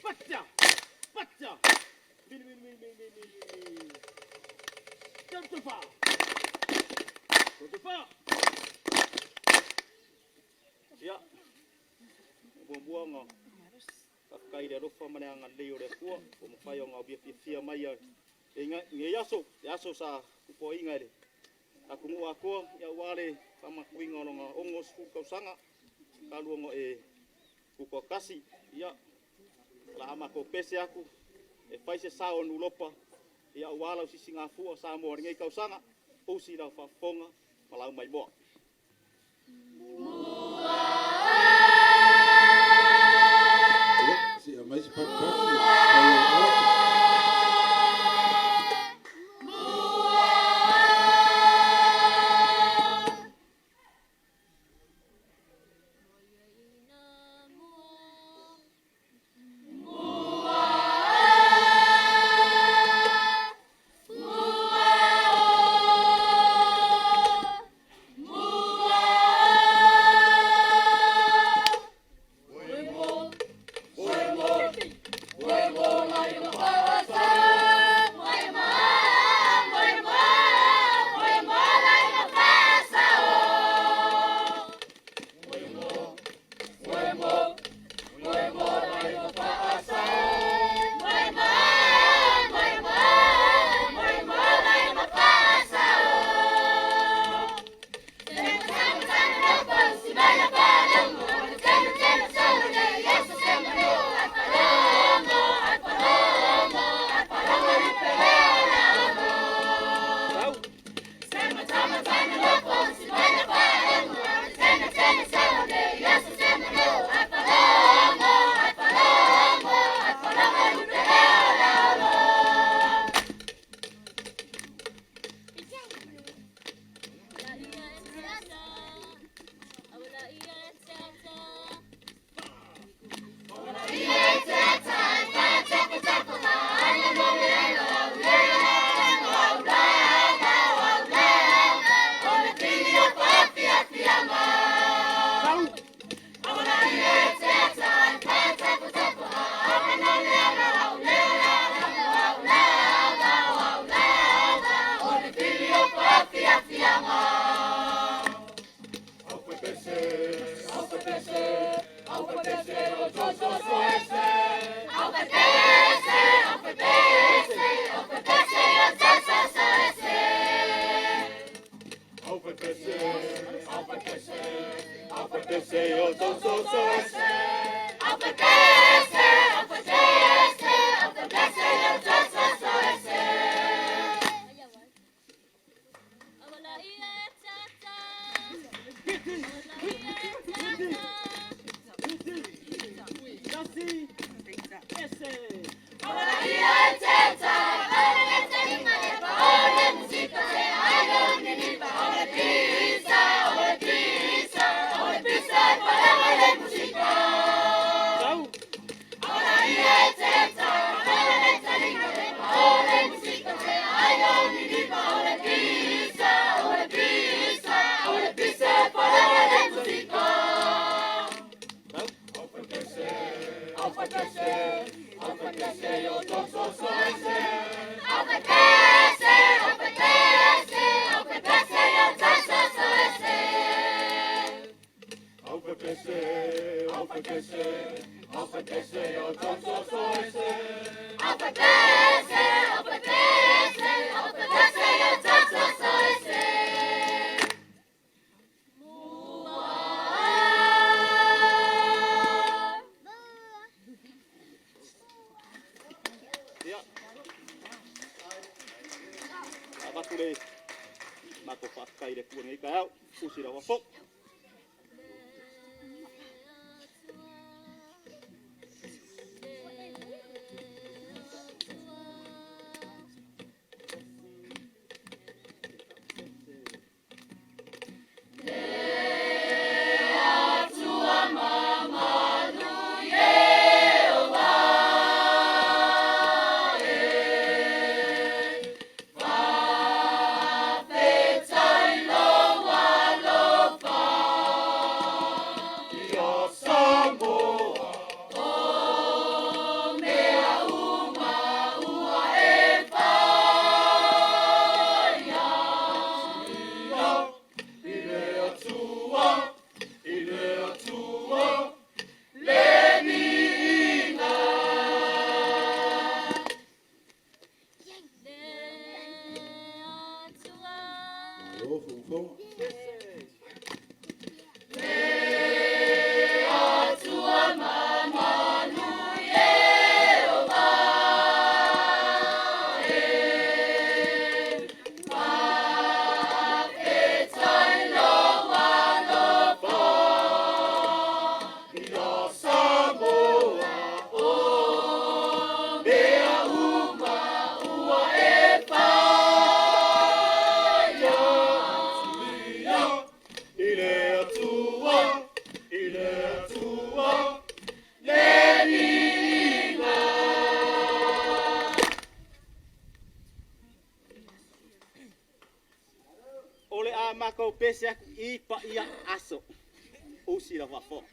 Patia! Patia! Mili, mili, mili, mili, mili, mili. Tolu, fa! Tolu, fa! Ia, muamua ona faafetai i le alofa ma le agalelei o le Atua ua mafai ona fiafiafia mai i lenei aso, le aso sa tupuaina e le atunuu atoa aua le faamanatuina o lona 60 tausaga talu ona e tutoatasi. Ia, o le a matou pese atu e fai se sao o le Nulopa aua lau sisigafua Samoa i lenei tausaga, usi lau faafofoga ma lau maimoa. Ia, se aumai se patupatu i le Maota. Sau! Sau! Fiti! Fiti! Fiti! Tasi! Ese! Sau! Sau! Ia, avatu le matou faafetai i le Atua i lenei taeao, usi lau faafofoga. Fofoga. O le a makou pese aku i pa ia aso. Usi la fafo.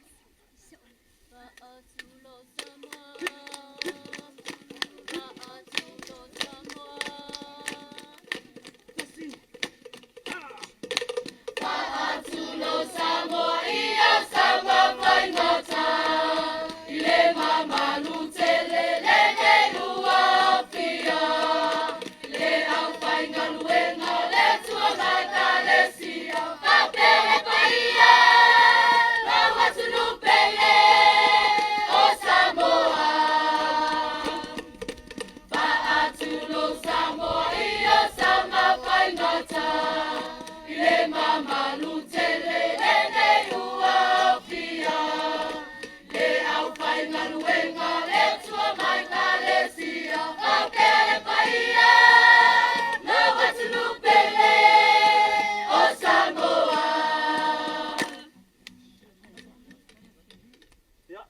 Ia.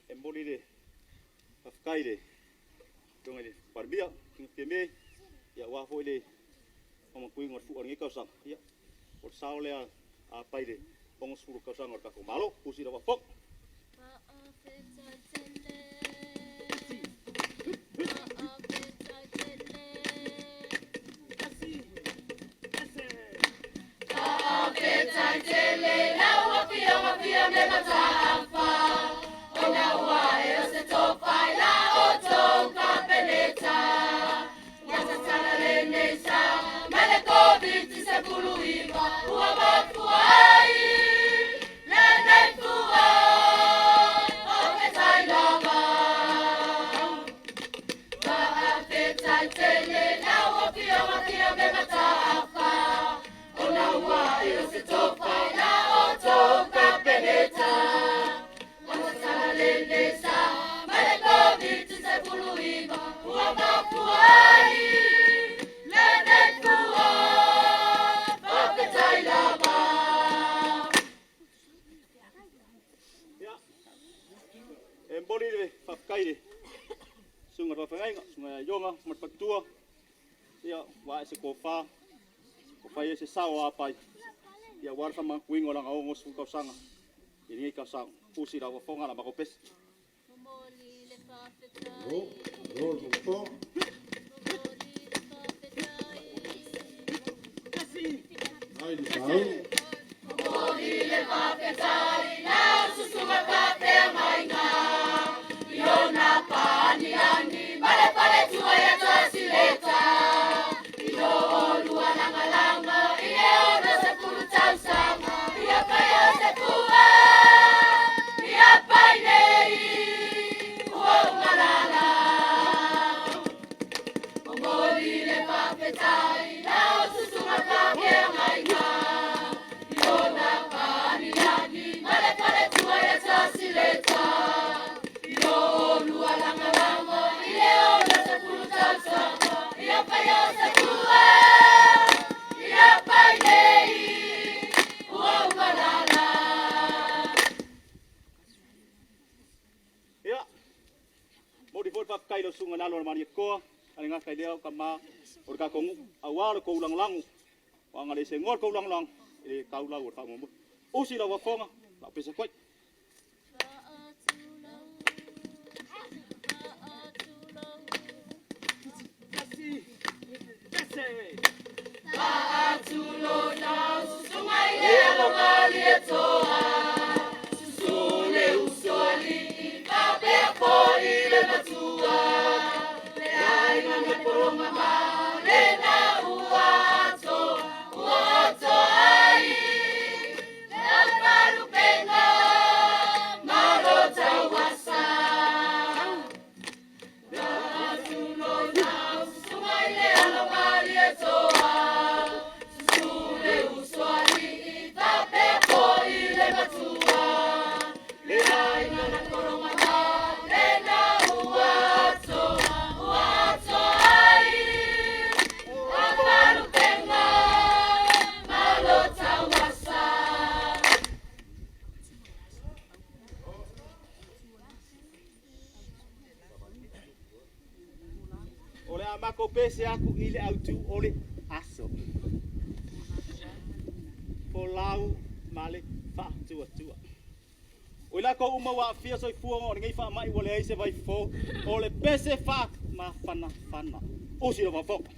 E moli le faafetai le afioga i le Palemia, King Fiame, ia aua foi le faamatuina o le fua o lenei tausaga. Ia, o le sao lea a pai le 60 tausaga o le tatou Malo. Usi la faafofoga. Ia. E momoli le faafetai i le susuga i le faafeagaiga, susuga ia Ioga ma le faletua, ia ua ae se tofa, ua fai ai se sao o apai, ia aua le faamanatuina o lana 60 tausaga i lenei tausaga. Usi la fofoga la matou pese. Malo, malo le faafofoga. Mai le sauni. Ia, momoli foi le faafetai i lau susuga i le alo o le Malietoa, a le gata i lea o tama o le tatou nuu, aua lo outou lagolago, aua ana le segoa le tou lagolago, e le tau lau o le faamoemoe. Usi lau afoga, lau pese atu ai. Mako pese aku i le autu o le aso. Folau ma le faatuatua. O i lakou uma ua aafia soifua ona o lenei faamai ua leai se vaifofo, o le pese faamafanafana. Usi le faafofoga.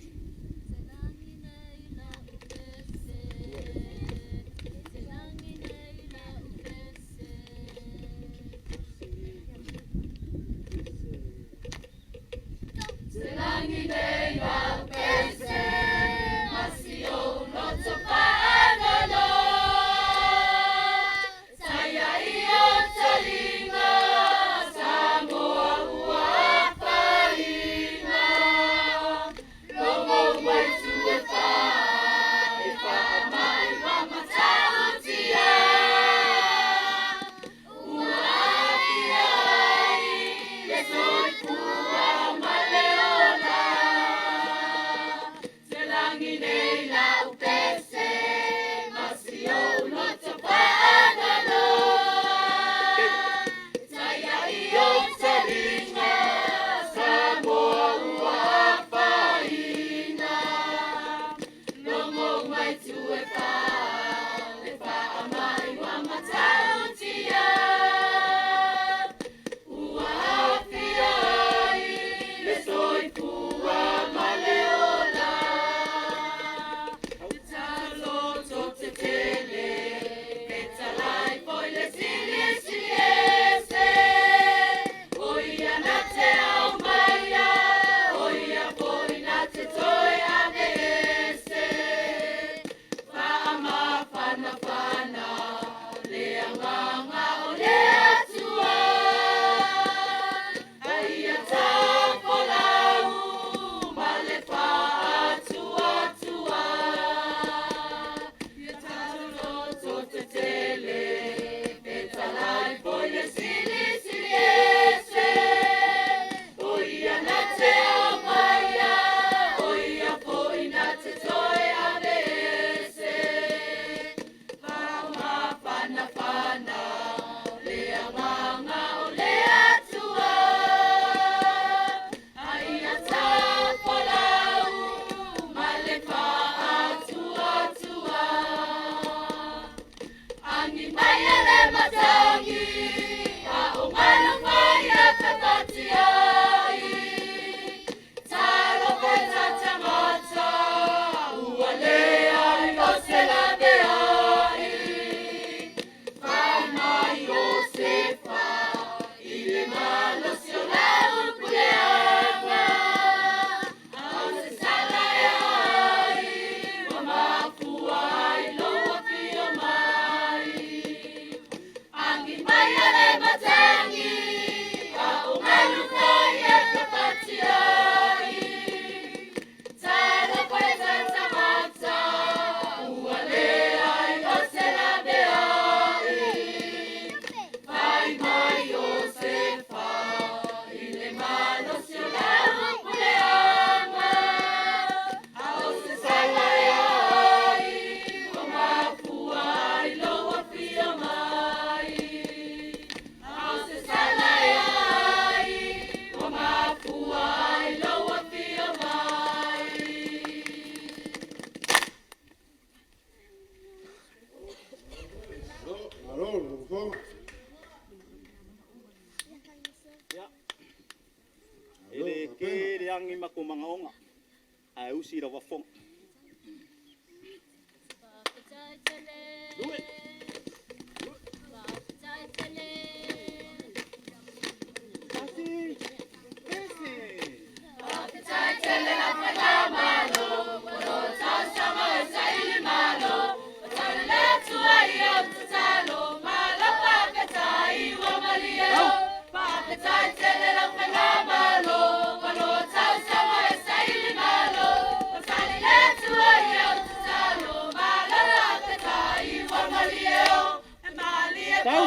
Malo le fofoga. Ia. E le ke le agi ma ko magaoga, ae usi i lau faafofoga. Lue. Tasi. Pese. Tau.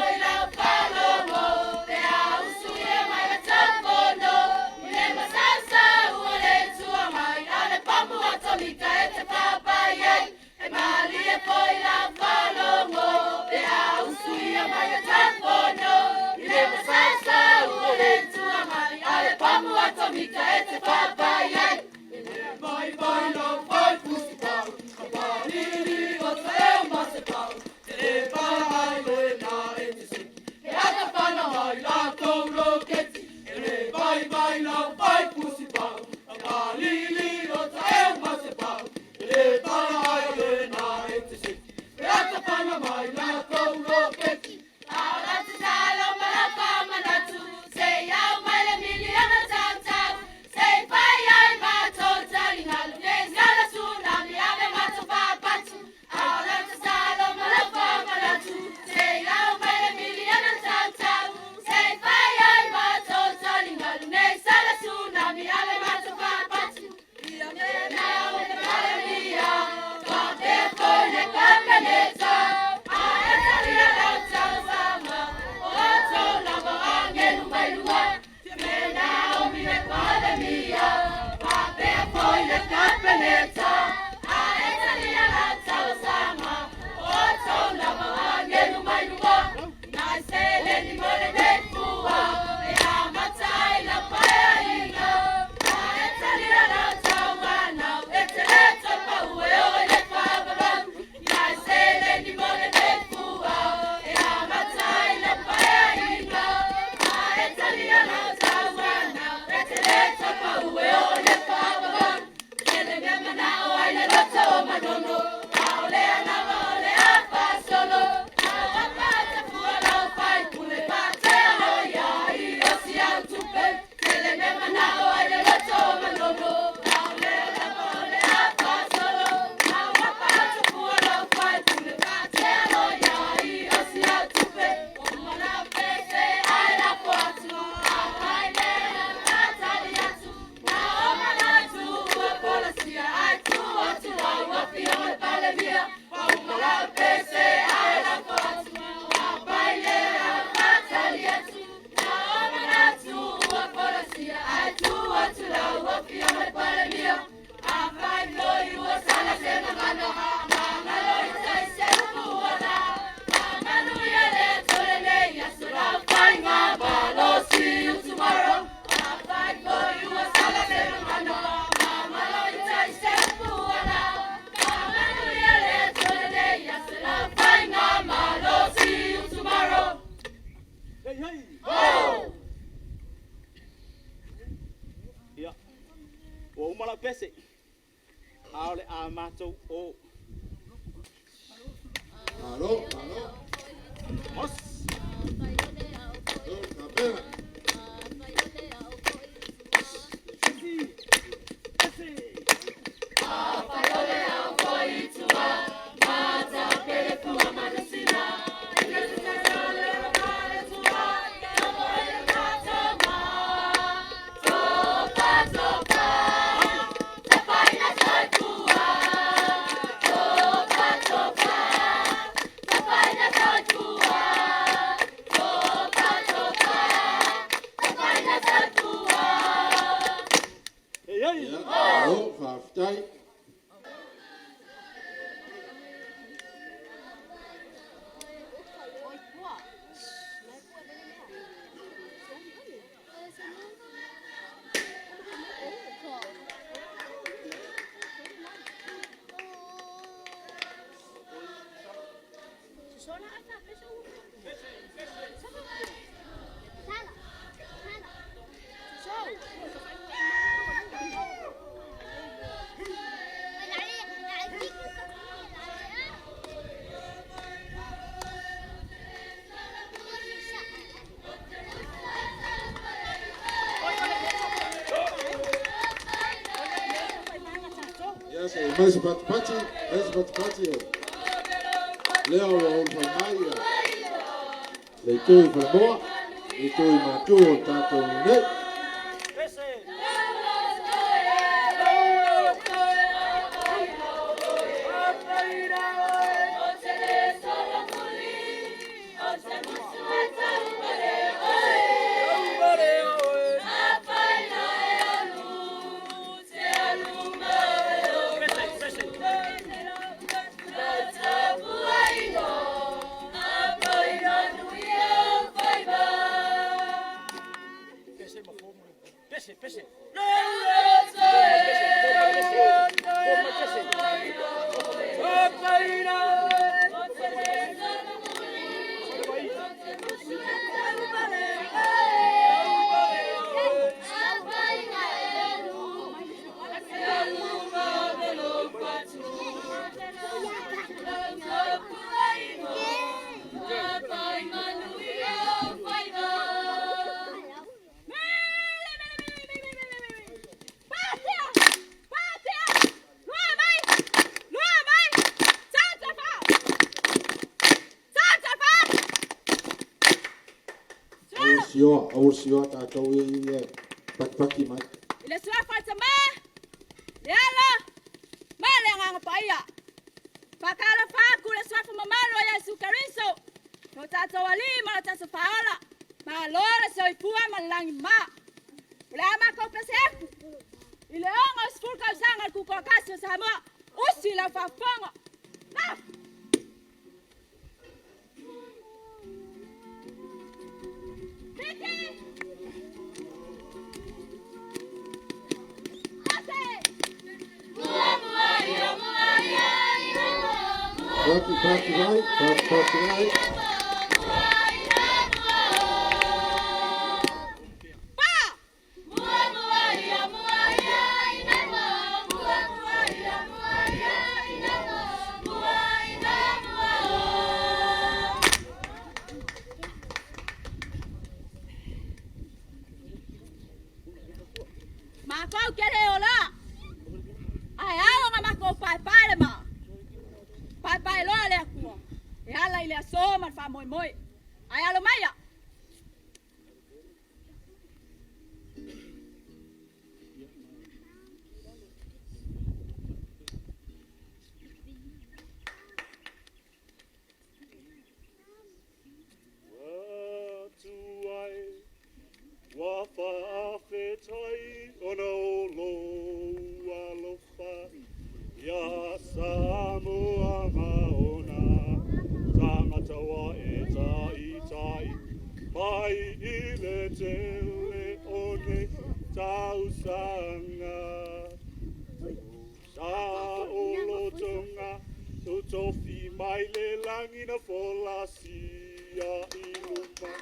Hey, hey! Ho! Ia. Ua uma lau pese. A o le a matou o. Malo, malo. Os! Malo, tapena. Hey, hey! Ia, malo, faafetai. Ia, se mai se patipati, mai se patipati o. Lea ua ulufale mai ia le itu i Falemoa, le itu i matu o le tatou nei. Pese, pese. Aua le sioa tatou ia ia patipati mai. I le suafa o le Tama, le Alo, ma le Agaga Paia. Faatalofa atu i le suafa mamalu o Iesu Keriso, lo tatou Alii ma lo tatou Faaola, malo le soifua ma le lagima. O le a matou pese atu i le 60 tausaga o le Tutoatasi o Samoa, usi i lau faafofoga. Na! Piki! Ase! Pati pati mai, patipati mai. Pa! Makou ke le ola. Ae ao nga makou paepae le maa. Paepae loa le Atua. E ala i le aso ma le faamoemoe. Ae alo maia. Ua ai, ua faafetai ona o lou alofa ia Samoa ma ona tagata ua e taitai mai i le tele o nei tausaga. Sa olotoga totofi mai le lagi na folasia i luma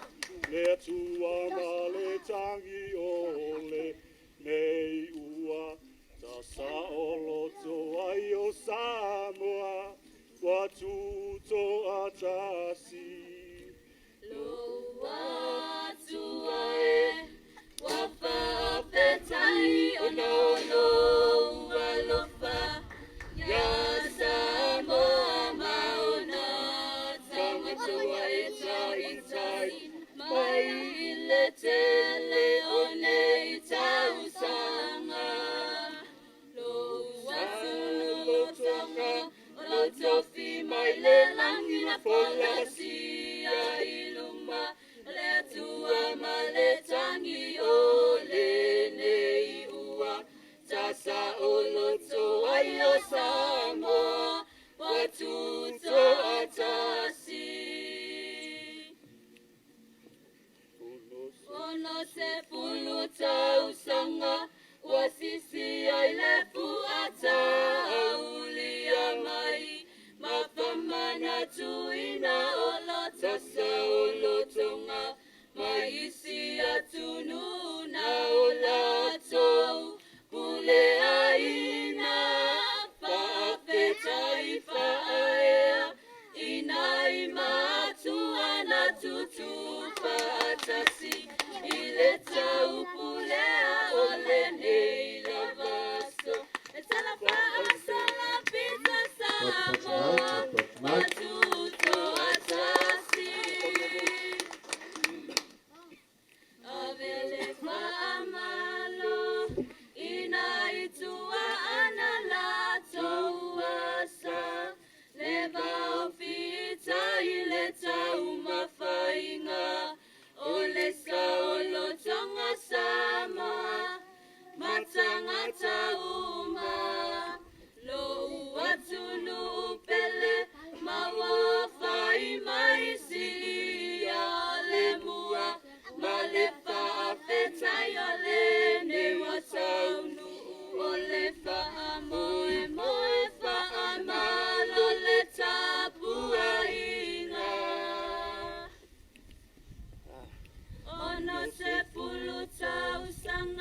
le Atua ma le tagi o lenei ua tasaoloto ai o Samoa ua tutoatasi. Lou Atua e, ua faafetai ona o lou alofa ia Samoa ma ona tagata ua e taitai mai i le tele o nei tausaga. Lou atulotoga o lou tofi mai le lagi na folasia i luma le Atua ma le tagi o lenei ua tasaoloto ai o Samoa ua tutoatasi. 60 tausaga ua sisi ai le fuata aulia mai ma famanatuina o lo tasaolotoga mai isi atunuu na o latou puleaina. Faafetai faaea ina i matua na tutu faatasi i le taupulea o lenei lava aso e tala faasalapita Samoa ua tutoatasi. Ave le faamalo ina i tua ana latou asa le vaofita i le taumafaiga o le saolotoga Samoa ma tagata uma. Lou atunuu pele ma ua fai mai siia le mua ma le faafetai o lenei ua taunuu o le faamoemoe faamalo le tapuaiga. 60 tausaga.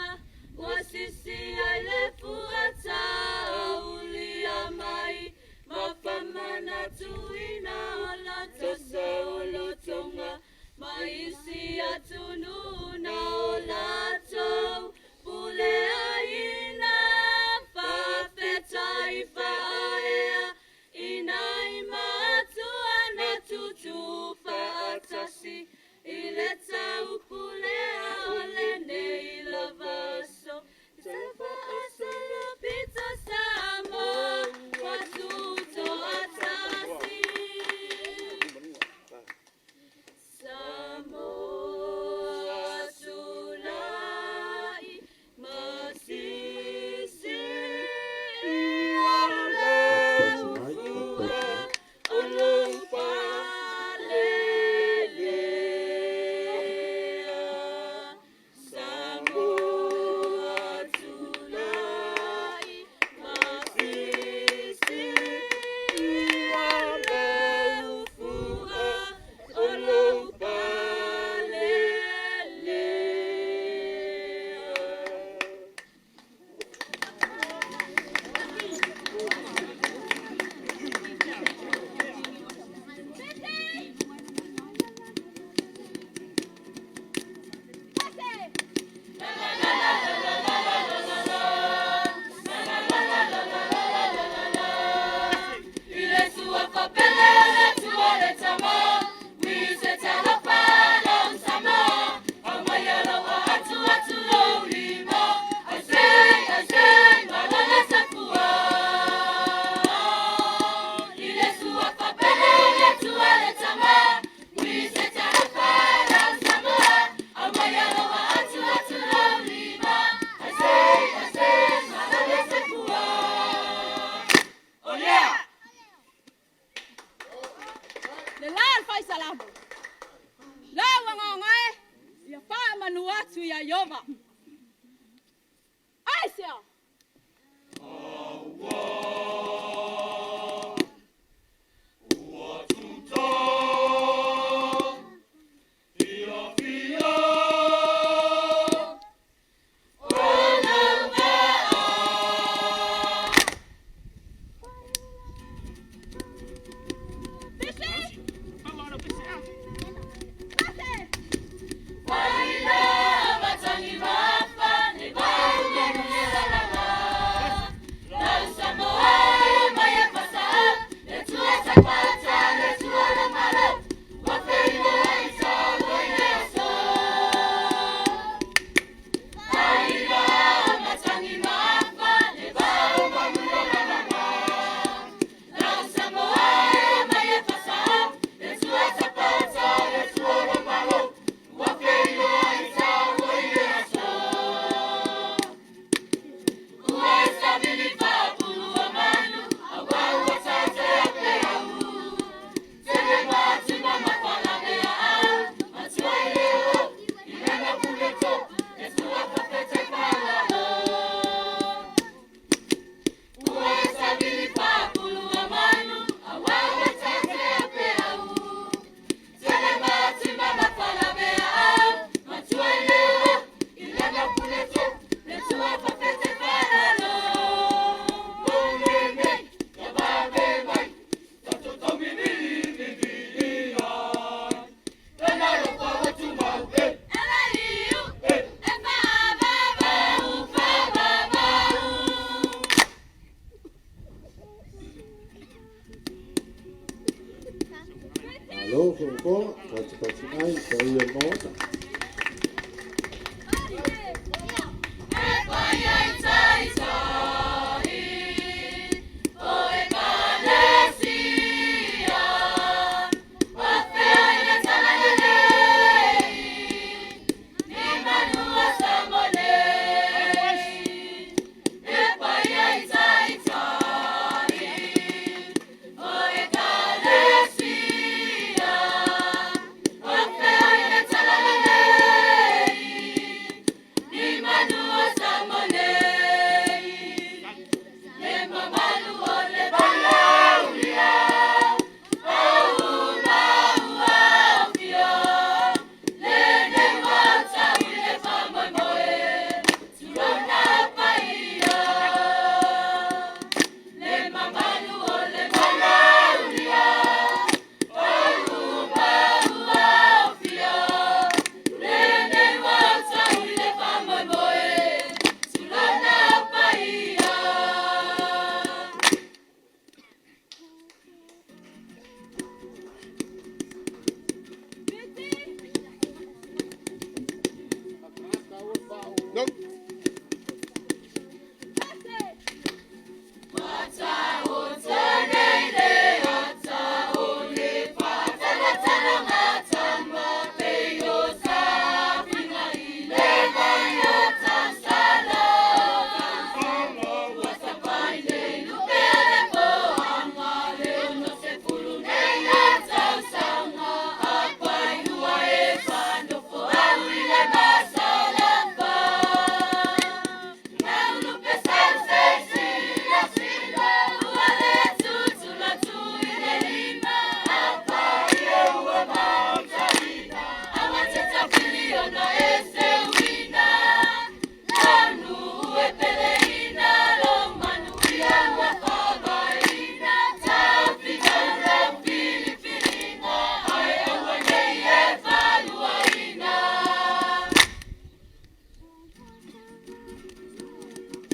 Aisea? Malo fonofoga, patipati mai paia o le Maota.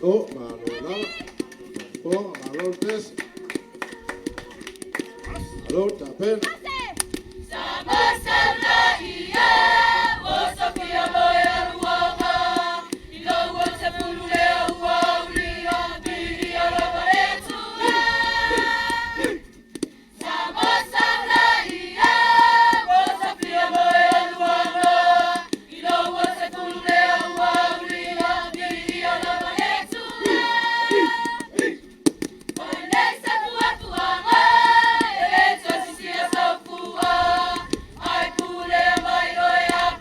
O, malo lava. Fofoga, malo le pese. Malo le tapena. I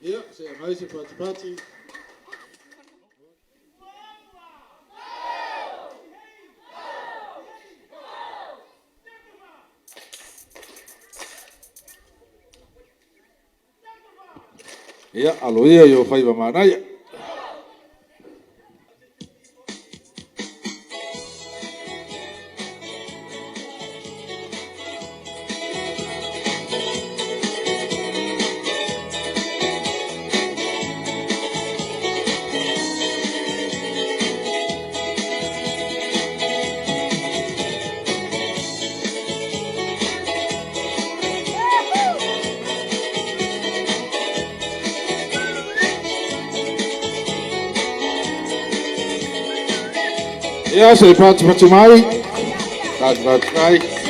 Ia, se'e mai se patipati. Ia, alo ia i o faiva manaia. Ia se patipati mai. Patipati mai.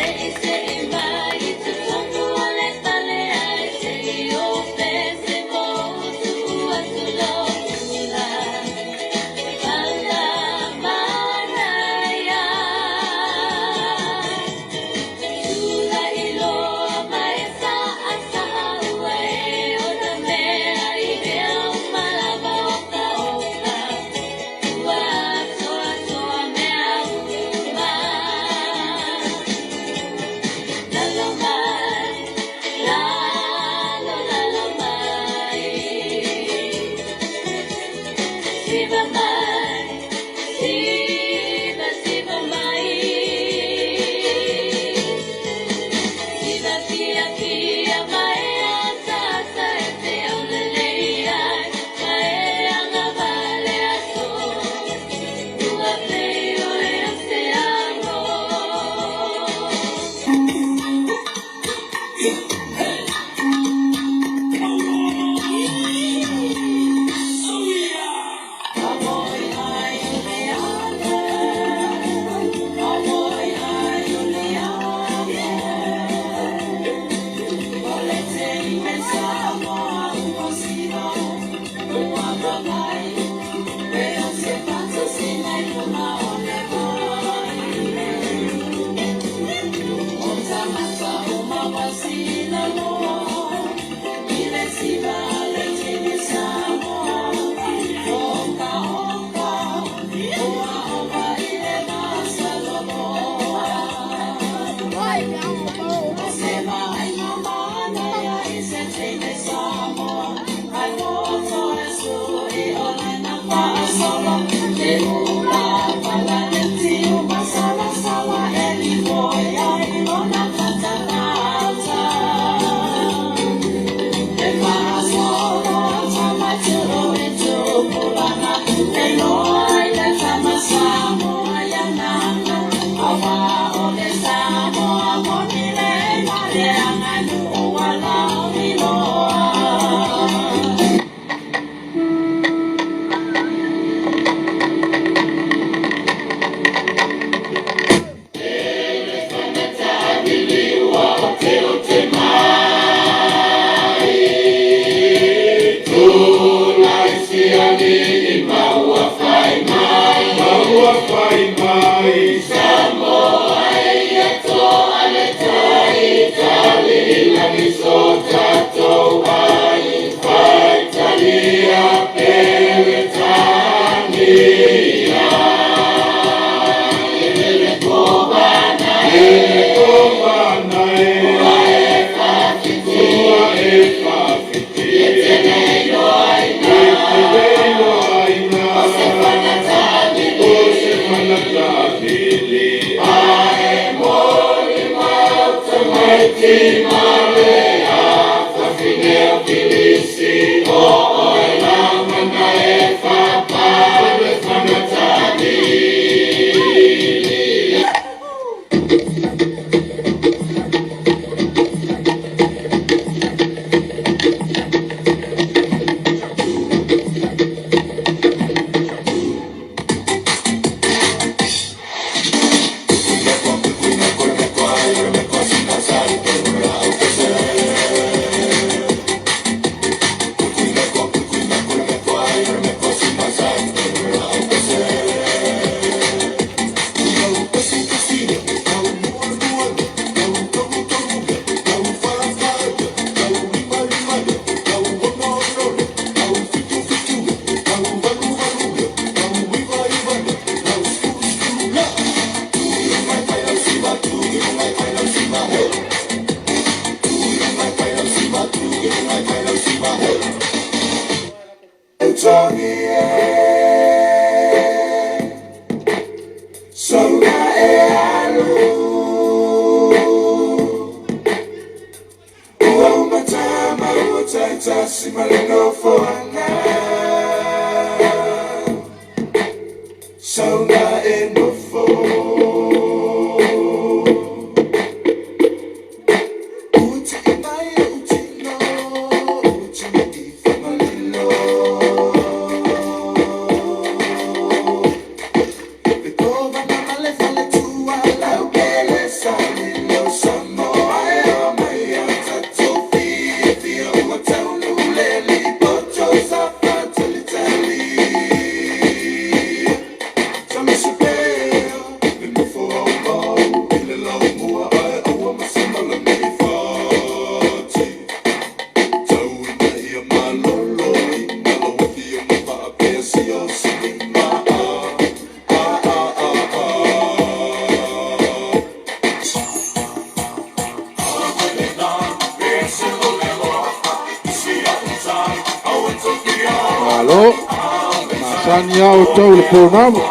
Sani au tau le pounamu.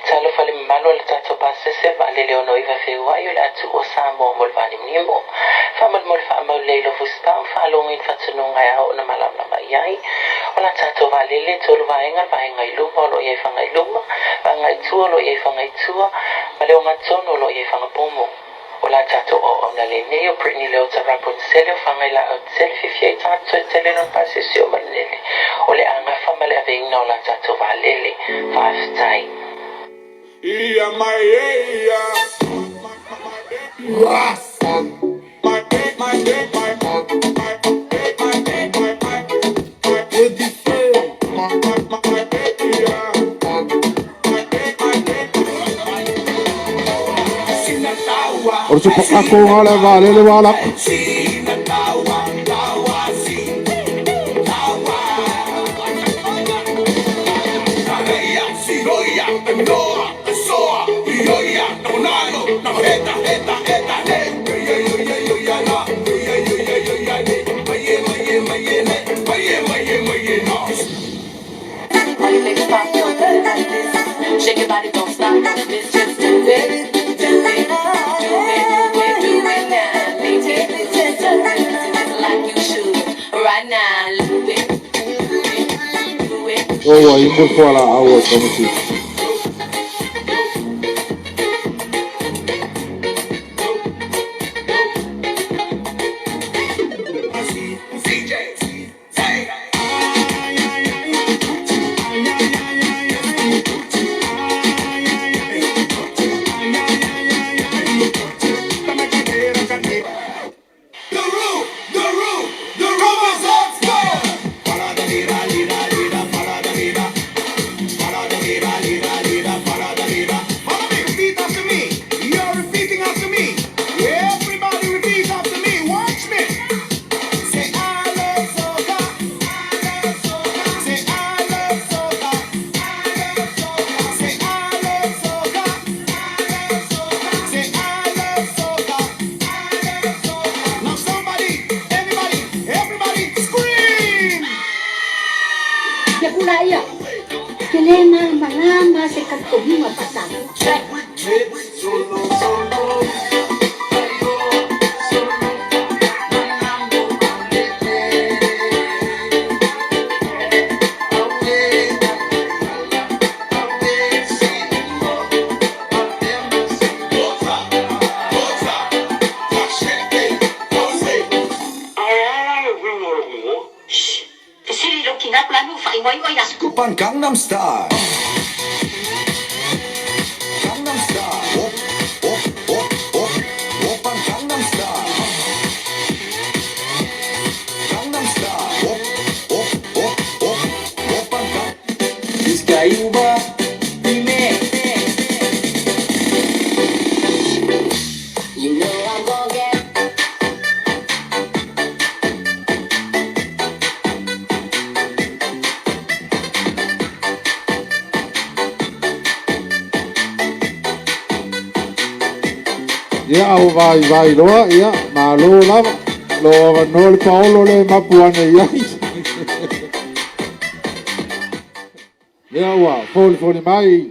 Talofa le mamalu o le tatou pasese vaalele 69 o le atu o Samoa mo le vanimonimo. Faamolemole faamaulei lo fusipa ma faalogo i ni fatunuga e ao ona malamalama i ai. O la tatou vaalele e tolu vaega, le vaega i luma o lo o i ai faga i luma, vaega i tua o lo o i ai faga i tua, ma le ogatotonu o lo o i ai fagapomo. O la tatou auauna lenei o Brittany Leota Rapunzel o Fagailaau Tetele fiafia i tagata toe tele lona pasese o Malele o le agafa ma le aveina o la tatou vaalele. Faafetai. Ia mai e ia. O le tupakakoga o le vaalele ua ala. Shake your body, don't stop, don't miss, just do it, do it, do it, do it, do it now. Make it, do it like you should right now. Do it, do it, do it. O ua imu le fualaau a le Komiti. Repeat after me. You're repeating after me. Everybody repeat after me. Watch me. Say I love soca. Say I love soca. Say I love soca. Say I love soca. Now somebody, anybody, everybody scream. Ia kula ia. Ke le malamalama se talitonuga faa-Samoa. 오빤 강남스타일. 강남스타일. 옵옵옵옵 오빤 강남스타일. 강남스타일. 옵옵옵옵 오빤 강 Diz que aí o bar Ia au vaivai loa, ia malo lava. Lo avanoa le paolo le mapu ane i ai. Ia ua folifoli mai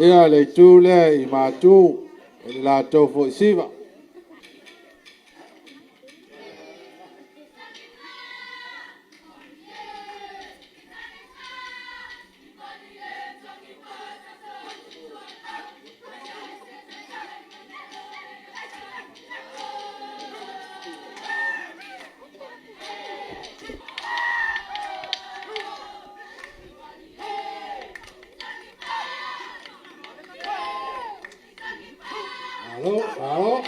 ia le itu lea i matu i le latou foi siva. Malo, malo.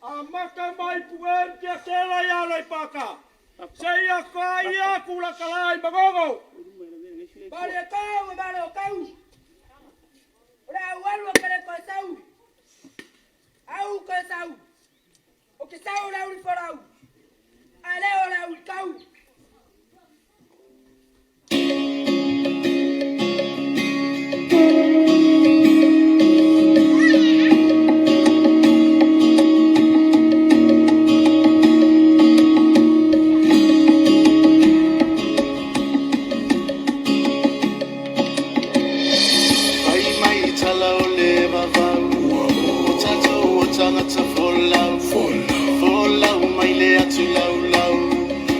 Amata mai puen kia tela ia lei paka. Se ia ka ia kula kalai magogo. Mare kau, mare kau. Ora walu kare ko sau. Au ko sau. O ke sau la uri forau. Ale ora uri kau. Ai mai tala o le vavau O tatou o tagata folau Folau mai le atu laulau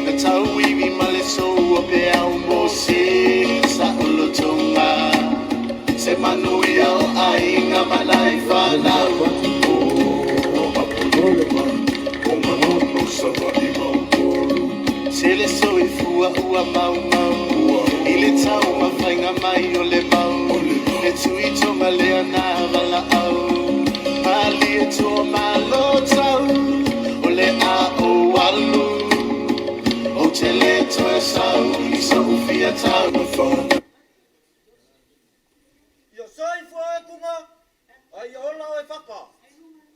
Na tau iwi ma le sou o pe au mo se Sa olotonga Se manuia o aiga ma nai whanau. Se le soifua ua maumau I le tau mawhainga mai o le mau E tui tonga lea nā wala au Pali e tō malo tau O le a o alu O te le toe sau I sa ufia tau Ia soifua e kunga, ai ola o e whaka.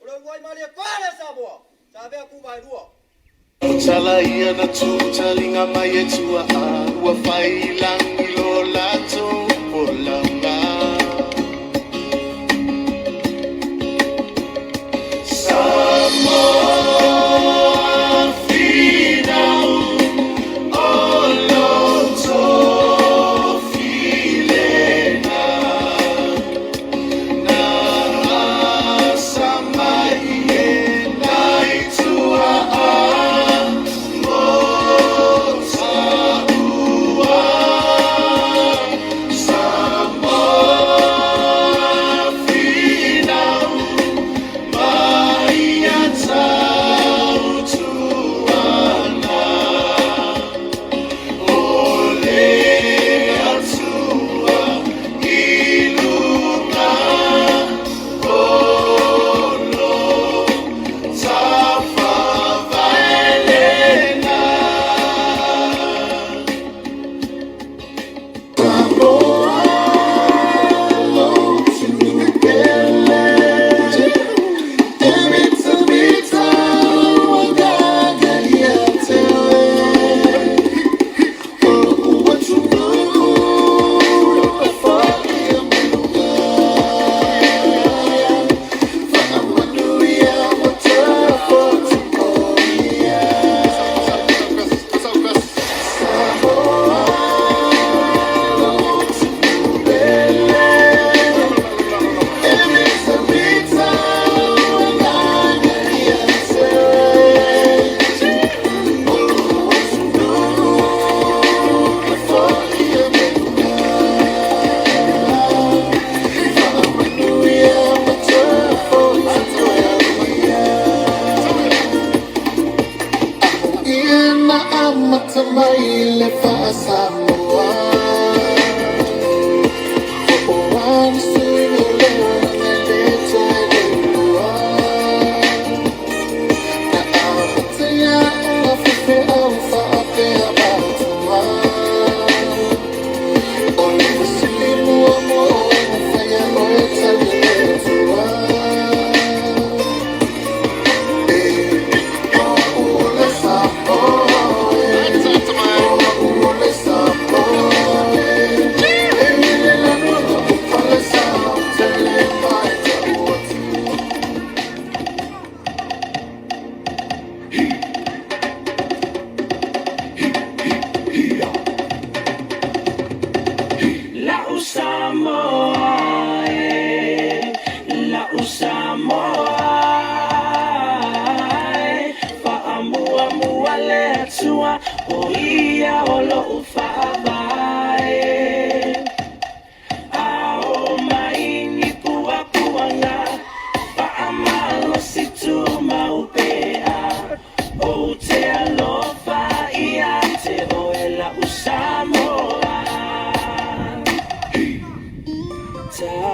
O le wai mali e kare Samoa, sa vea ku mai rua. O tala ia na tū talinga mai e tua a ua whai langi lo lato o launga. Samoa finau o loto filena na asa mai e nai tua a mo ta ua.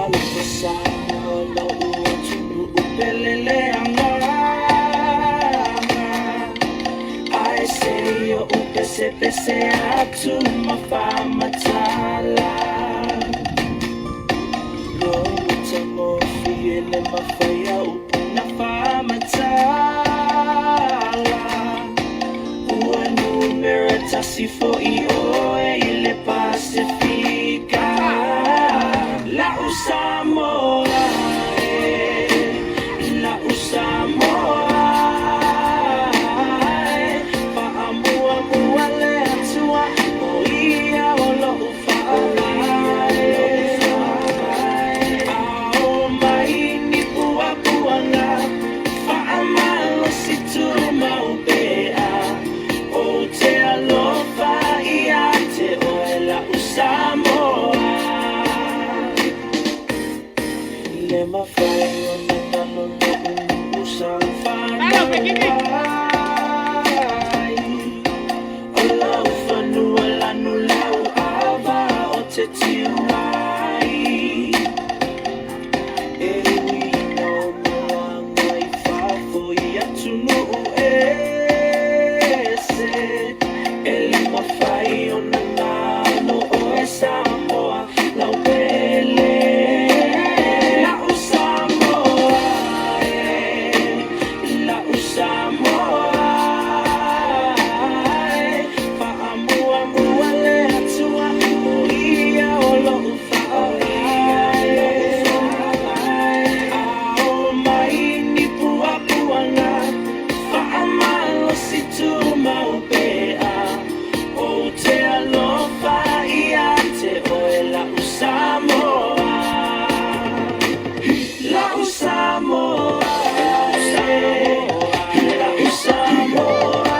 Talofa Samoa lo'u atunuu pele le agaga Ae se i oʻu pesepese atu ma faamatala Lou matagofie le mafai a upu na faamatala Ua numera tasi fo'i oe i le Pasefika La'u Samoa e La'u Samoa e Fa'amuamua le Atua o ia o lo'u fa'avae Ao mai ni puapuaga Fa'amalosi tumau pea Ou te alofa ia te oe la'u Samoa Le mafai ona galo lo'u nuu sa ou fanau ai O lau fanua lanu lau ava o te tiu ai E ui ina o malaga i fafo i atunuu ese E le mafai ona galo oe Samoa lau pele La'u Samoa e La'u Samoa e Fa'amuamua le Atua o ia o lo'u fa'avae Ao mai ni puapuaga Fa'amalosi tumau pea Ou te alofa ia te oe la'u Samoa La'u Samoa La'u Samoa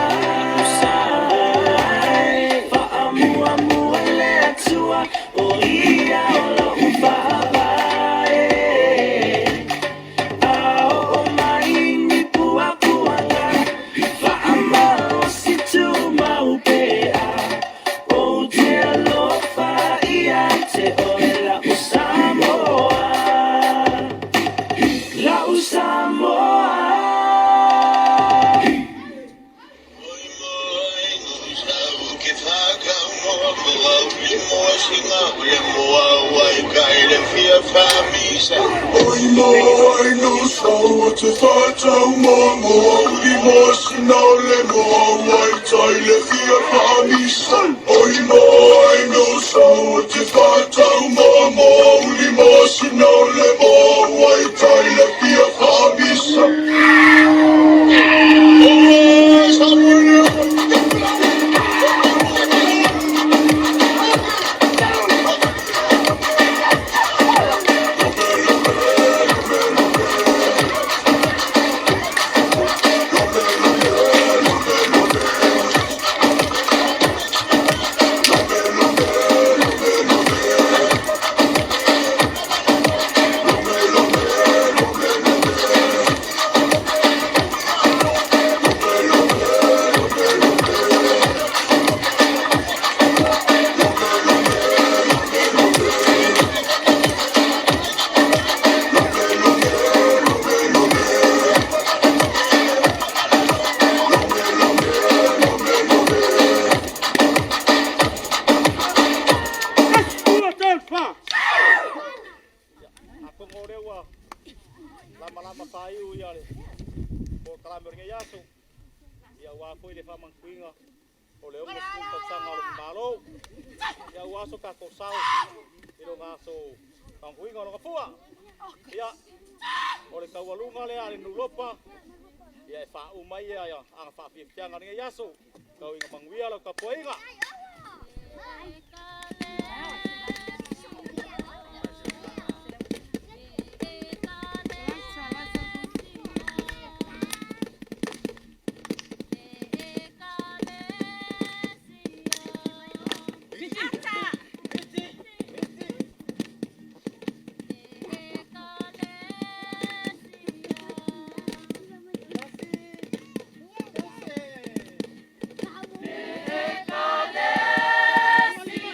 Fa'amuamua le Atua o ia o lo'u fa'avae Ao mai ni puapuaga Fa'amalosi tumau pea Ou te alofa ia te oe la'u Samoa La'u Samoa. Oi moa i no sau o te whātau moa moa uri moa sina o le moa wai tai le fia whaamisa. Oi moa i no sau o te whātau moa moa uri moa sina o le moa wai tai le fia whaamisa. Oi, Samuel. Atonu o lea ua lamalama faaiu ia le polokalame o lenei aso ia aua foi le faamanatuina o le 60 tausaga o le Malo ia aua so tatou sao i lona aso faamanatuina o lona fua ia o le taualuga lea a le Nulopa ia e faauma ai ia aga faafiafiaga o lenei aso tau ina manuia lau tapuaiga. Ekalesia.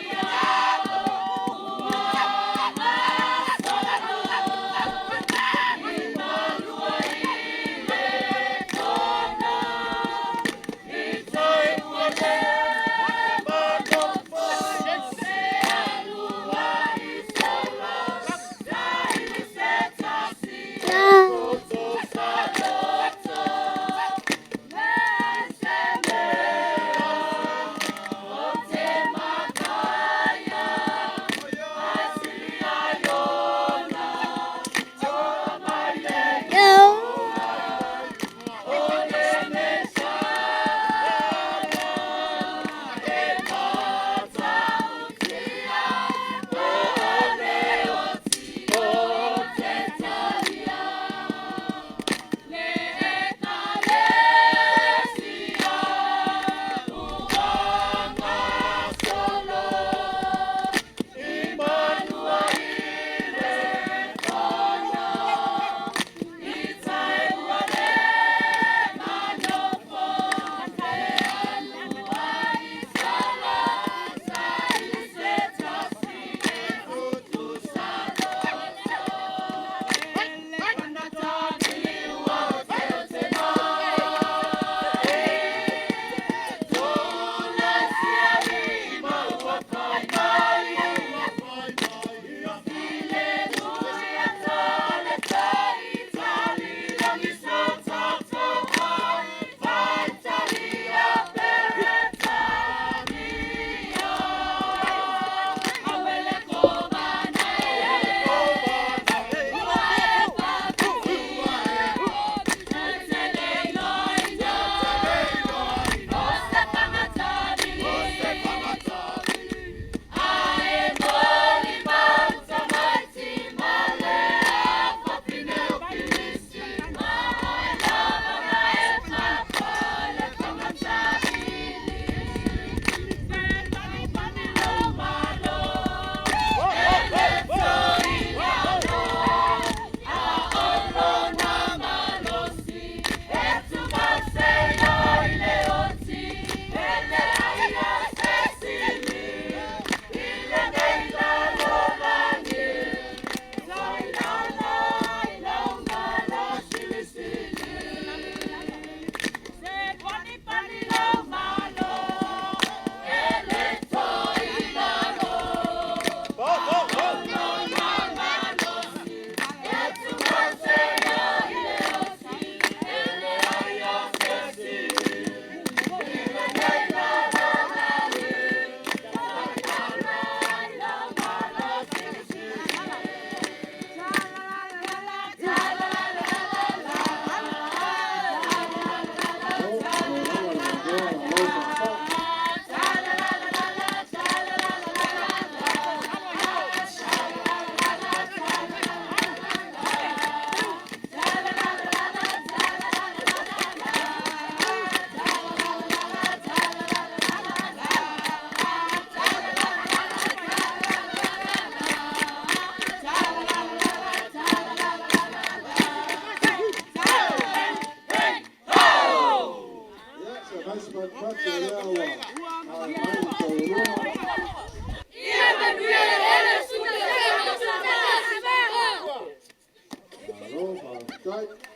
Faafetai.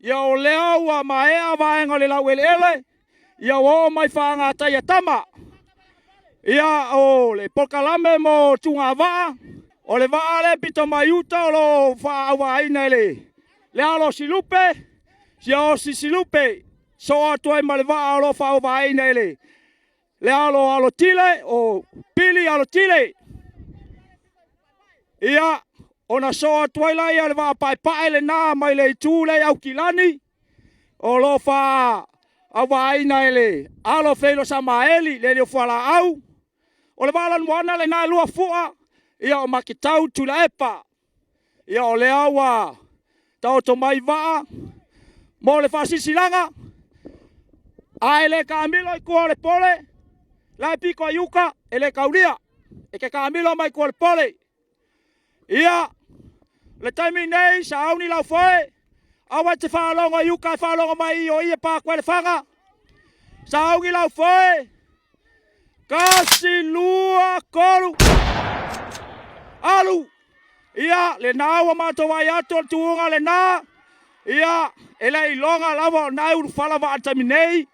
Ia o lea ua maea vaega o le laueleele, ia ua oo mai faagatai a tama. Ia o le polokalame mo tugavaa, o le vaa lea pito mai uta o lo o faaauvaina e le alo o Silupe, Siaosi Silupe, soo atu ai ma le vaa o lo o faaauvaina e le alo Alotile o Pili Alotile. Ia, ona soo atu ai laia le vaa paepae lena mai le itu lea i Aukilani, o lo o faaauvaina e le alo o Feilo Samaeli, le alii o Fualaau. O le vaa lanumoana lena e 2 fua, ia o Maketau Tuilaepa. Ia o lea ua taoto mai vaa mo le faasilasilaga, a e le taamilo i tua o le pole, la e pito i uta, e le taulia, e te taamilo mai tua o le pole. Ia, o le taimi nei, sauni lau foe, aua e te faalogo i uta ae faalogo mai i o i e pa atu ai le faga. Sauni lau foe, 1, 2, 3, alu! Ia, lena ua matou vaai atu o le tuuga lena, ia, e le iloga lava o lena e ulufala vaa i le taimi nei,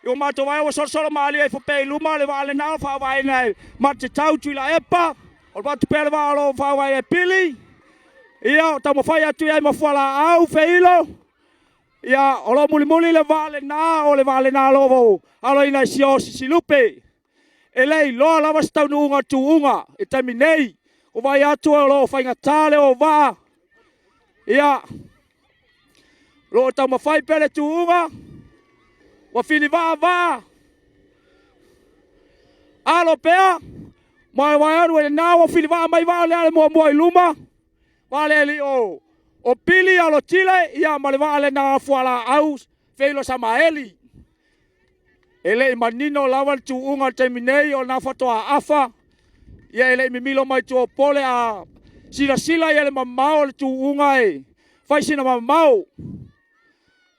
ua matou vaai ua solosolo malie ifo pea i luma le vaa lena o faavaeina e Matetau Tuilaepa. O le vaa pea le vaa o lo o faauai e Pili. Ia, o taumafai atu i ai ma fualaau feilo. Ia, o lo o mulimuli le vaa lena, o le vaa lena o lo o aloina e Siaosi Silupe. E le iloa lava se taunuuga o le tuuga i le taimi nei. Ua vaai atu o lo o faigata le o vaa. Ia, o lo o taumafai pea le tuuga. Ua filivaa vaa. Alo pea. Ma ua alu e lena ua filivaa mai vaa lea le muamua i luma. Vaa le alii o Pili alo tile ia ma le vaa lena fualaau Feilo Samaeli. E le i manino lava le tuuga i le taimi nei o lena faatoa afa. Ia e le i mimilo mai tua o pole a silasila ia le mamao o le tuuga e fai sina mamao.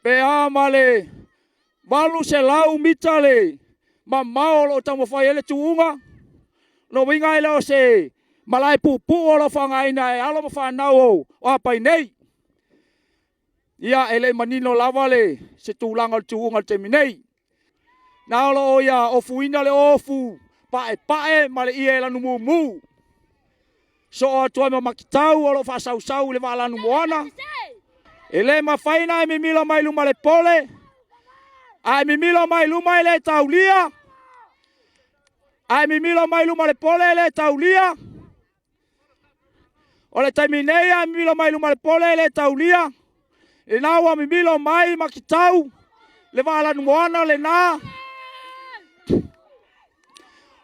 Pe a ma le 800 mita le mamao o lo o taumafai ai le tuuga. Lona uiga e le o se malae puupuu o lo o faaaogaina e alo ma fanau o apai nei. Ia, e le i manino lava le se tulaga o le tuuga i le taimi nei. Na o lo o ia ofuina le ofu paepae ma le ie lanumumu. Soo atu ai ma Makitau o lo o faasausau i le vaa lanumoana. E le mafai ona e mimilo mai luma le pole, a e mimilo mai luma e le taulia. A e mimilo mai luma le pole e le taulia. O le taimi nei a e mimilo mai luma le pole e le taulia. Lena ua mimilo mai Makitau le vaa lanumoana lena.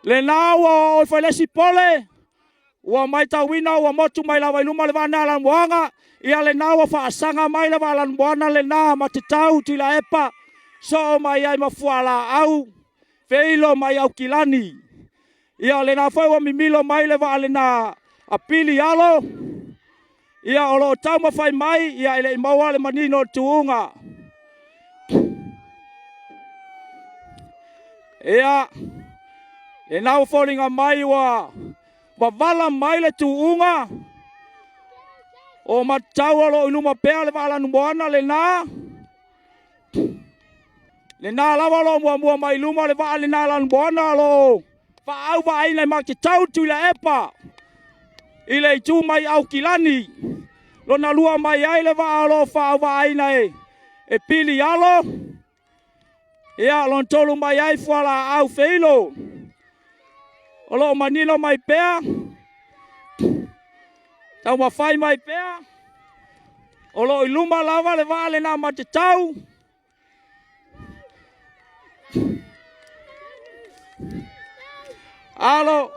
Lena ua oo ifo i le isi pole. Ua matauina ua motu mai lava i luma le vaa lena lanumoana. Ia lena ua faasaga mai le vaa lanumoana lena ma te tau Tuilaepa soo mai ai ma fualaau feilo mai Aukilani. Ia lena foi ua mimilo mai le vaa lena a Pili Alo. Ia o lo o taumafai mai, ia e le i maua le manino o le tuuga. Ia, lena ua foliga mai ua wavala mai le tuuga. O matau o lo o i luma pea le vaa lanumoana lena. Lena lava o lo o muamua mai luma le vaa lena lanumoana o lo o faaauvaaina i Maketau Tuilaepa i le itu mai Aukilani. Lona lua mai ai le vaa o lo o faaauvaaina e Pili Alo. Ia, lona tolu mai ai Fualaau Feilo. O lo o manino mai pea, taumafai mai pea, o lo o i luma lava le vaa lena matetau. Alo.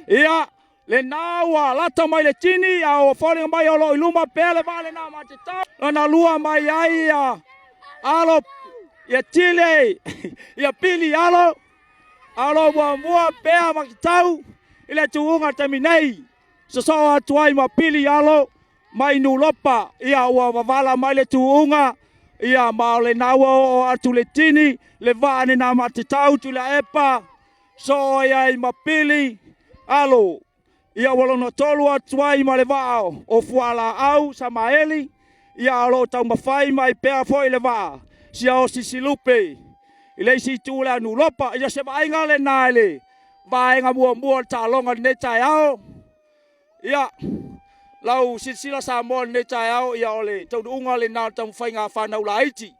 Ia, lena ua lata mai le tini, a ua foliga mai o lo o i luma pea le vaa lena matetau. Lona lua mai ai ia alo, ia tile, ia pili alo, alo muamua pea matetau i le tuuga taimi nei. Sosoo atu ai ma pili alo mai Nulopa, ia ua wavala mai le tuuga, ia ma o lena ua oo atu le tini, le vaa nena matetau Tuilaepa, soo ai ai ma pili alo. Ia ua lona tolu atu ai ma le vaa o Fualaau Samaeli, ia o lo o taumafai mai pea foi le vaa Siaosi Silupe i le isi itu lea Nulopa. Ia se vaaiga lena i le vaega muamua o le taaloga i lenei taeao. Ia, lau silasila Samoa i lenei taeao, ia o le taunuuga lena o le taumafaiga a fanau laiti,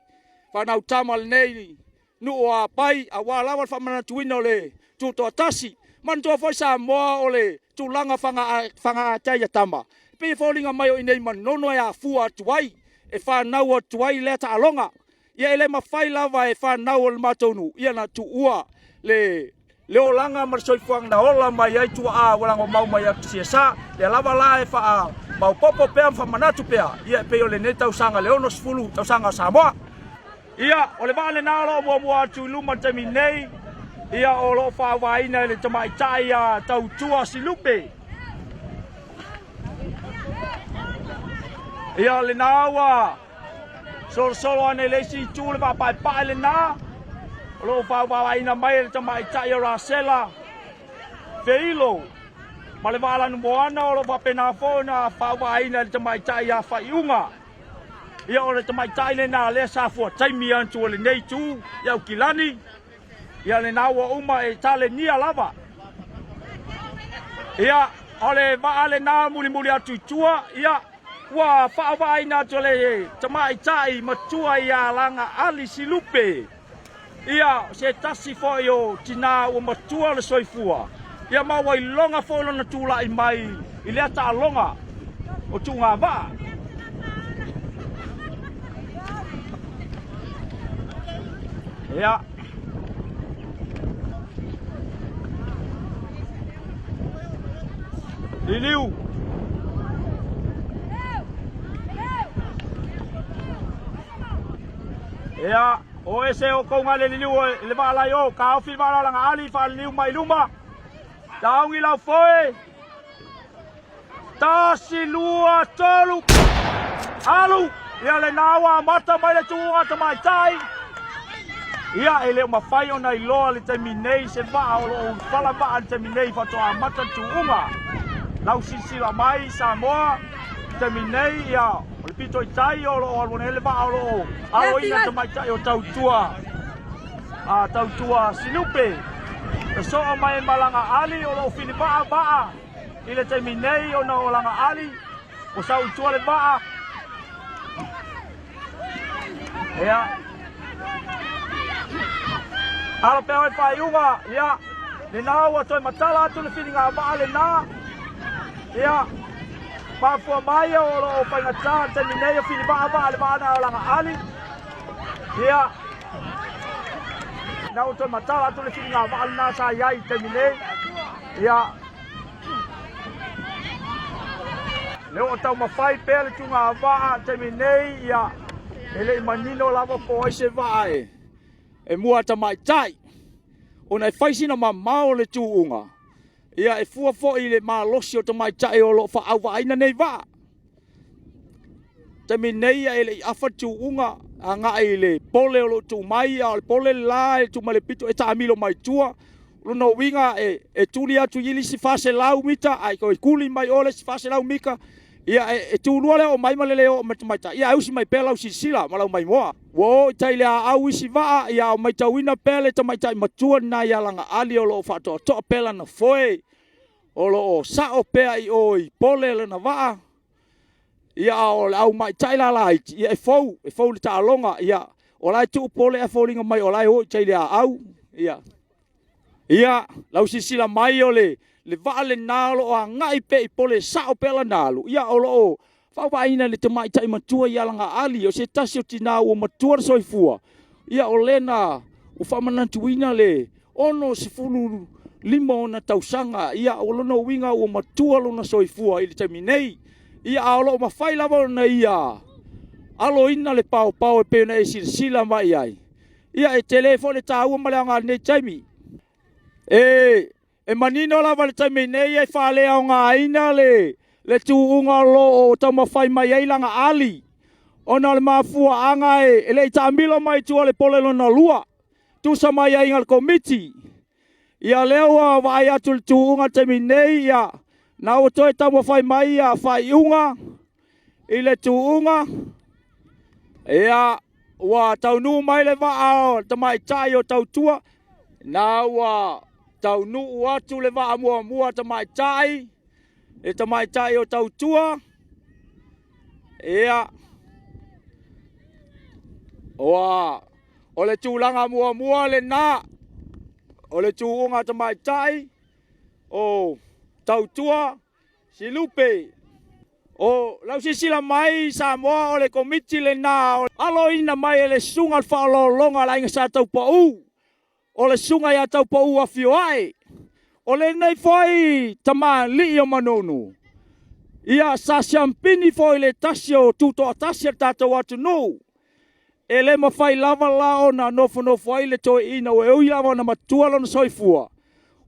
fanau tama lenei nuu o Apai, aua lava le faamanatuina o le tutoatasi. Manatua foi Samoa o le tulaga fagatia ia tama, e pei e foliga mai o i inei i Manono e afua atu ai, e fanau atu ai lea taaloga. Ia e le mafai lava e fanau o le matou nuu ia na tuua le le olaga ma le soifuaga na ola mai ai tuaa ua lagomau mai atu siasa. Lea lava la e faamaopoopo pea ma faamanatu pea, ia e pei o lenei tausaga le 60 tausaga o Samoa. Ia, o le vaa lena o lo o muamua atu i luma i le taimi nei, ia o lo o faauaina e le tamaitai a Tautua Silupe. Ia, lena ua solosolo ane i le isi itu le vaapaepae lena o lo o faauaina mai e le tamaitai o Rasela Feilo ma le vaa lanumoana o lo o faapena foi ona faauaina e le tamaitai ia Faiuga. Ia o le tamaitai lena lea sa fuataimi atu o lenei itu i Aukilani. Ia lena ua uma e talenia lava. Ia, o le vaa lena mulimuli atu i tua, ia, ua faauvaaina atu e le tamaitai matua ia Lagaali Silupe, ia, se tasi foi o tinā ua matua le soifua, ia, ma ua iloga foi lona tulai mai i lea taaloga o tuugavaa. Ia. Liliu. Ia, o ese o kouga le liliu o le vaalai o, kaofi le vaalalaga ali, faaliliu mai luma. Taogi lau foe. 1, 2, 3, alu! Ia lena ua amata mai le tuuga tamaitai. Ia e le o mafai ona iloa le taimi nei se vaa o lo o ulufala vaa le taimi nei faatoa amata le tuuga. Lau silasila mai Samoa le taimi nei ia o le pito i tai o lo o alu nei le vaa o lo o aloina le tamaitai o Tautua a Tautua Silupe. E soo mai ma lana ali o lo o filivaa vaa i le taimi nei ona o lana ali ua sau i tua le vaa. Ia. Alo pea oe faaiuga, ia. Lena ua toe matala atu le filiga vaa lena. Ia. Mafua mai o lo o faigata le taimi nei o filivaa vaa le vaa na o lana ali. Ia. Na ua toe matala atu le filiga vaa lena sa i ai i le taimi nei. Ia. Le o taumafai pea le tuga vaa taimi nei, ia, e le i manino lava po o ai se vaa e, e mua tamaitai. Ona e fai sina mamao le tuuga, ia e fua foi i le malosi o tamaitai o lo o faaauvaaina nei vaa. Taimi nei e le i afa le tuuga agai i le pole o lo o tuu mai, a o le pole le la e tuu mai le pito e taamilo mai tua. O lona uiga e, e tuli atu i le isi 400 mita ae toe tuli mai o le isi 400 mita. Ia e, e tulua le oo mai ma le le oo mai tamaitai. Ia e usi mai pea lau silasila ma lau maimoa. Ua oo i tai le aau isi vaa, ia o matauina pea le tamaitai matua lena ia Lagaali o lo o faatoatoa pea lana foe o lo o sao pea i o i pole lana vaa. Ia a o le aumaitai la laiti, ia e fou, e fou le taaloga, ia o la e tuu pole ae foliga mai o la e o i tai le aau. Ia, ia lau silasila mai o le, le vaa lena o lo o agai pea i pole e sao pea lana alu, ia o lo o faavaaina e le tamaitai matua ia Lagaali, o se tasi o tinā ua matua le soifua, ia o lena ua faamanatuina le 65 ona tausaga, ia o lona uiga ua matua lona soifua i le taimi nei. Ia a o lo o mafai lava ona ia aloina le paopao e pei ona e silasila mai ai. Ia e tele foi le taua ma le aoga o lenei taimi. E, e manino lava le taimi nei e faaleaogaina le, le tuuga o lo o taumafai mai ai lana ali, ona o le mafuaaga e, e le i taamilo mai tua le pole lona lua. Tusa mai ai le Komiti. Ia lea ua vaai atu le tuuga taimi nei, ia na ua toe taumafai mai ia faaiuga i le tuuga. Ia ua taunuu mai le vaa o tamaitai o Tautua. Na ua taunuu atu le vaa muamua tamaitai, le tamaitai o Tautua. Ia ua O le tulaga muamua lena o le tuuga tamaitai o Tautua Silupe. O lau silasila mai Samoa o le komiti lena o aloina mai e le susuga o le faaoloologa a le Aiga Sa Taupau, o le susuga ia Taupau Afioae. O lenei foi tamalii o Manono, ia sa siampini foi le tasi o tutoatasi a le tatou atunuu. E le mafai lava la ona nofonofo ai le toeaina ua ui lava ona matua lona soifua,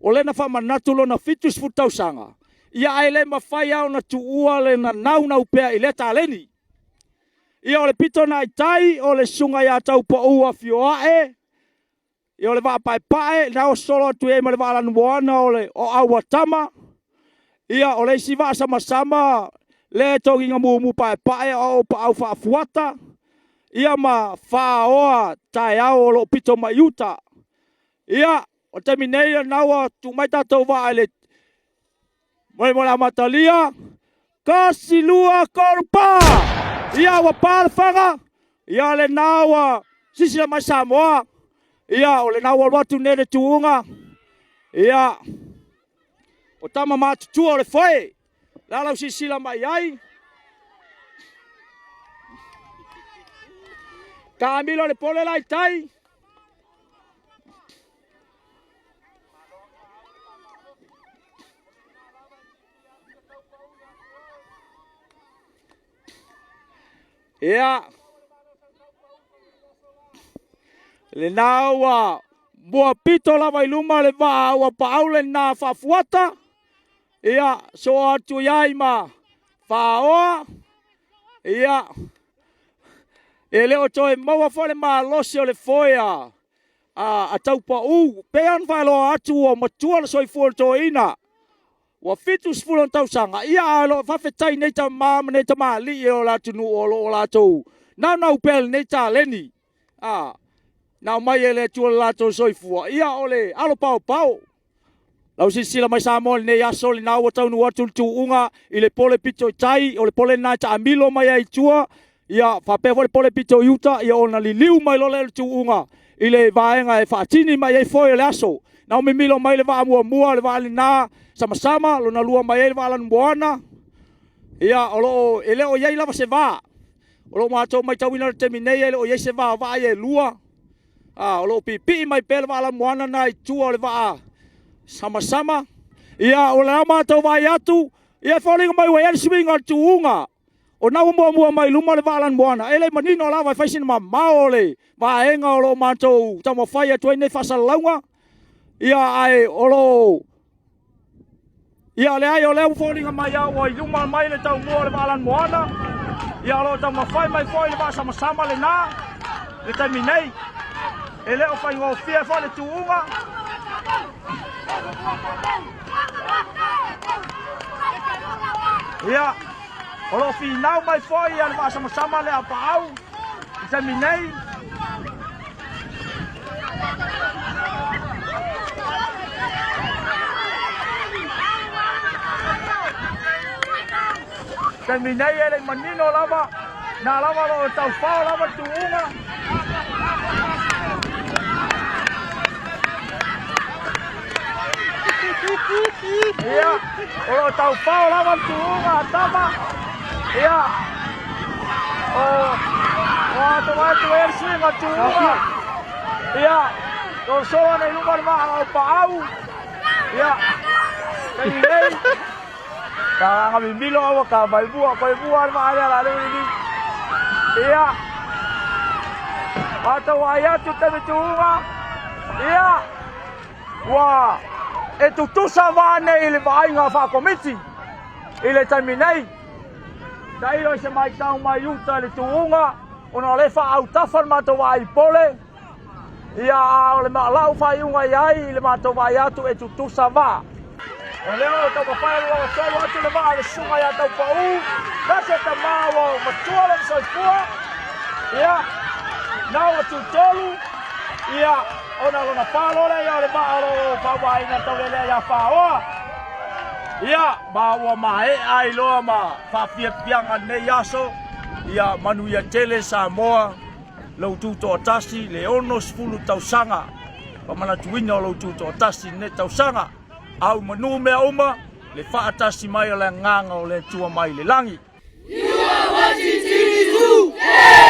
o lena faamanatu lona 70 tausaga, ia ae le mafai lava ona tuua le nanaunau pea i lea taleni. Ia o le pito na i tai o le susuga ia Taupou Afioae, ia o le vaa paepae, na o solo atu ai ma le vaa lanumoana o le o Auatama. Ia o le isi vaa samasama lea e togiga mumu paepae o paau faafuata. Ia ma faaoa taeao o lo o pito mai uta. Ia o le taimi nei o lena ua tuu mai tatou vaa i le Mo le amatalia, 1, 2, 3, pa! Ia ua pa le faga, ia lena ua sisila mai Samoa, ia o lena ua alu atu nei le tuuga, ia o tama matutua o le foe, la lau sisila mai ai. Taamilo le pole la i tai. Ia, lena ua mua pito lava i luma le vaa ua paau lena faafuata. Ia, soo atu i ai ma faaoa. Ia, e le o toe maua foi le malosi o le foe a a Taupau, pei ona faailoa atu ua matua le soifua o le toeaina, ua 70 ona tausaga, ia ae o lo o faafetai nei tama ma nei tamalii o le atunuu o lo o latou naunau pea i lenei taleni, a, na aumai e le Atua le latou soifua, ia o le alo paopao. Lau silasila mai Samoa i lenei aso, lena ua taunuu atu le tuuga i le pole pito i tai, o le pole lena e taamilo mai ai i tua, ia faapea foi le pole pito i uta, ia ona liliu mai loa lea o le tuuga i le vaega e faatini mai ai foe o le aso. Na mimilo mai le vaa muamua, le vaa lena samasama, lona lua mai ai le vaa lanumoana, ia o lo o, e le o i ai lava se va. O lo o matou matauina i le taimi nei e le o i ai se va o vaa ia e lua. A, o lo o piipii mai pea le vaa lanumoana na i tua o le vaa samasama. Ia, o le a matou vaai atu, ia e foliga mai ua i ai le suiga o le tuuga. O na ua muamua mai luma le vaa lanumoana, e le manino lava e fai sina mamao o le vaega o lo o matou taumafai atu ai nei faasalalauga. Ia, ae o lo o Ia, leai, o lea ua foliga mai a ua i luma mai le taumua o le vaa lanumoana. Ia, o lo o taumafai mai foi le vaa samasama lena i le taimi nei. E le o faigofie foi le tuuga. Ia, o lo o finau mai foi le vaa samasama le apaau i le taimi nei. Taimi nei e le manino lava, na lava lo o taufao lava tuuga. Ia, o lo o taufao lava le tuuga a tama. Ia, o, o atu atu e le suiga tuuga. Ia, o solo nei luma le maa o paau. Ia, taimi nei, ka nga mimilo aua ka vaivua, vaivua le maa lea la le ni. Ia, matou ai atu taimi tuuga. Ia, Ua e tutusa vaa nei i le vaaiga faakomiti i le taimi nei. Tailo i se maitau mai uta i le tuuga ona o lea e faaautafa le matou vaai i pole. Ia, a o le lau faaiuga i ai i le matou vaai atu e tutusa vaa. O lea ua taumafai alu agatolu atu le vaa a le susuga ia Taupau, tasi e tama ua matua lona soifua. Ia, na ua tutolu, ia, ona lona falo lea ia o le vaa o lo o faauaina taulelea ia Faoa. Ia, ma ua maea ai loa ma faafiafiaga lenei aso, ia manuia tele Samoa, lou tutoatasi, le 60 tausaga, faamanatuina o lou tutoatasi i lenei tausaga. Au manu mea uma, le faatasi mai o le agaga o le Atua mai le lagi. You are watching TV2!